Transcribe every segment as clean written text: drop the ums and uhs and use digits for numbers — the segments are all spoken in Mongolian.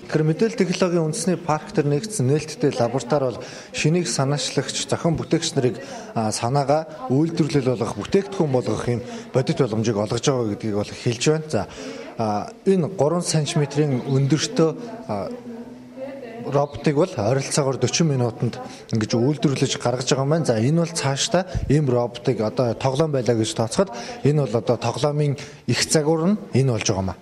Тэгэхээр мэдээлэл технологийн үндэсний парк дээр нэгдсэн нээлттэй лаборатори бол шинийг санаачлагч зохион бүтээгч нарыг санаагаа үйлдвэрлэл болгох, бүтээгдэхүүн болгох юм бодит боломжийг олгож байгаа гэдгийг бол хэлж байна. За энэ 3 см-ийн өндөртөө роботыг бол ойролцоогоор 40 минутанд ингэж үйлдвэрлэж гаргаж байгаа юм байна. За энэ бол цаашдаа ийм роботыг одоо тоглоом байлаа гэж тооцоход энэ бол одоо тоглоомын их загвар нь энэ болж байгаа юм аа.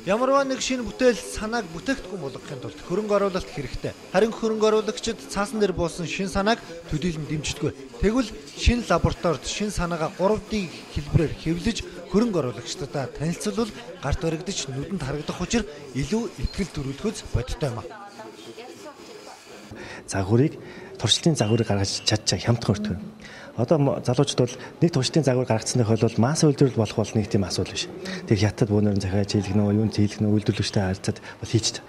Ямарваа нэг шинэ бүтээл санааг бүтээгдэхүүн болгохын тулд хөрөнгө оруулалт хэрэгтэй. Харин хөрөнгө оруулагчид цаасан дээр буусан шинэ санааг төдийлөн дэмждэггүй. Тэгвэл шинэ лабораторид шинэ санаагаа 3D хэлбэрээр хэвлэж хөрөнгө оруулагчдаа танилцуулбал гарт баригдаж нүдэнд харагдах учир илүү итгэл төрүүлэхүйц бодиттой юм. Загварыг туршилтын загварыг гаргаж чадчих хямдхан өртгөн. Одоо залуучууд бол нэг туршилтын загвар гаргацсан тохиолдолд масс үйлдвэрлэл болох бол нэг тийм асуудал биш. Тэр хятад бөөнөр захиаж хийлгэнэ үү, юун хийлгэнэ үү, үйлдвэрлэгчтэй харьцаад бол хийчихдэг.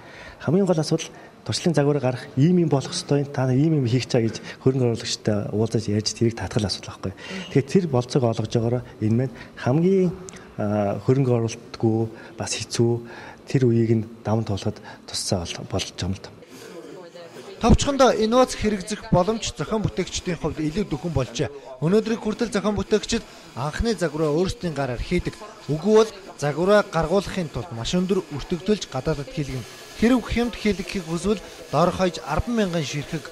Хамгийн гол асуудал туршилтын загварыг гаргах ийм юм болох ёстой, та нар ийм юм хийх чаа гэж хөрөнгө оруулагчтай уулзаж ярьж тэрийг татгал асуудал байхгүй. Тэгэхээр тэр болцоог олгож байгаараа энэ маань хамгийн хөрөнгө оруулалтгүй бас хэцүү тэр үеийг нь даван туулахад тусцаа болж байгаа юм л да. Товчхондоо инновац хэрэгжих боломж зохион бүтээгчдийн хувьд илүү дөхөн болжээ. Өнөөдрийг хүртэл зохион бүтээгчид анхны загвараа өөрсдийн гараар хийдэг. Үгүй бол загвараа гаргуулахын тулд маш өндөр өртөгтөлж гадаадад хийлгэнэ. Хэрв хямд хийлгэхийг хүсвэл дор хаяж 10,000 ширхэг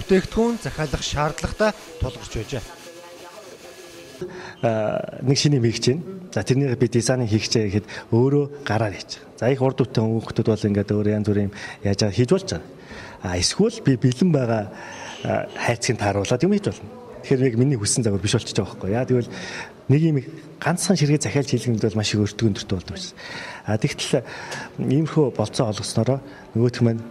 бүтээгдэхүүн захиалах шаардлагатай тулгарч байжээ. Нэг шинэ юм хийх чинь. За тэрнийг би дизайныг хийх чаа гэхэд өөрөө гараар хийж байгаа. За их урд үеийн хүүхдүүд бол ингээд өөр янз бүрийн юм яаж хийж болж байгаа. А эсвэл би бэлэн байгаа хайцгийг тааруулаад юм хийж болно. Тэгэхээр яг миний хүссэн загвар биш болчихж байгаа байхгүй. Яа тэгвэл нэг юм ганцхан ширхэг захиалж хийлгэнэд бол маш их өртөг өндөртэй болдог байсан. А тэгтэл иймэрхүү болцоо олгосноороо нөгөөх маань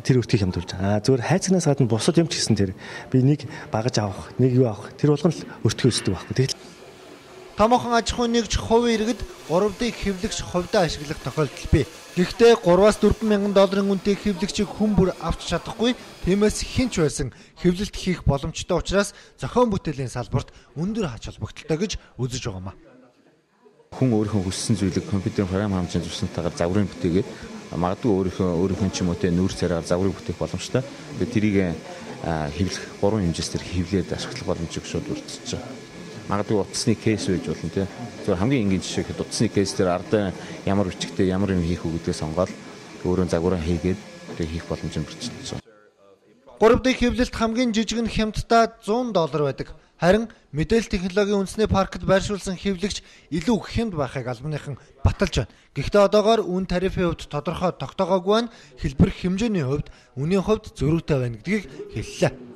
тэр өртгийг хямдуулж байгаа. А зүгээр хайцнаас гадна бусад юм ч гэсэн тэр би нэг багаж авах, нэг юу авах тэр болгон л өртгөө өсдөг байхгүй. Тэгэл томоохон аж ахуйн нэгж хувийн иргэд 3D хэвлэгч хувьдаа ашиглах тохиолдол бий. Гэхдээ 3-аас 4 мянган долларын үнэтэй хэвлэгчийг хүн бүр авч чадахгүй. Тиймээс хэн ч байсан хэвлэлт хийх боломжтой учраас зохион бүтээлийн салбарт өндөр ач холбогдолтой гэж үзэж байгаа юм. Хүн өөрийнхөө хүссэн зүйлийг компьютерийн програм хамжин зурсантайгаар загварыг бүтээгээд магадгүй өөрийнхөө ч юм уу те нүүр царайгаар загварыг бүтээх боломжтой. Тэгээд тэрийг хэвлэх гурван хэмжээс тэр хэвлээд ашиглах боломжийг шууд бүрдэж байгаа. Магадгүй утасны кейс байж болно тий. Зөвхөн хамгийн энгийн жишээ гэхэд утасны кейс дээр ардын ямар бичгтэй ямар юм хийх үү гэдгээ сонгоод өөрөө загвараа хийгээд тэг хийх боломж нь бүрдэж байгаа. 3D хэвлэлт хамгийн жижиг нь хямдтай $100 байдаг. Харин мэдээлэл технологийн үндэсний паркт байршуулсан хэвлэгч илүү хямд байхыг албаныхан баталж байна. Гэхдээ одоогоор үн тарифын хувьд тодорхой тогтоогоогүй байна. Хэлбэр хэмжээний хувьд үнийн хувьд зөрүүтэй байна гэдгийг хэллээ.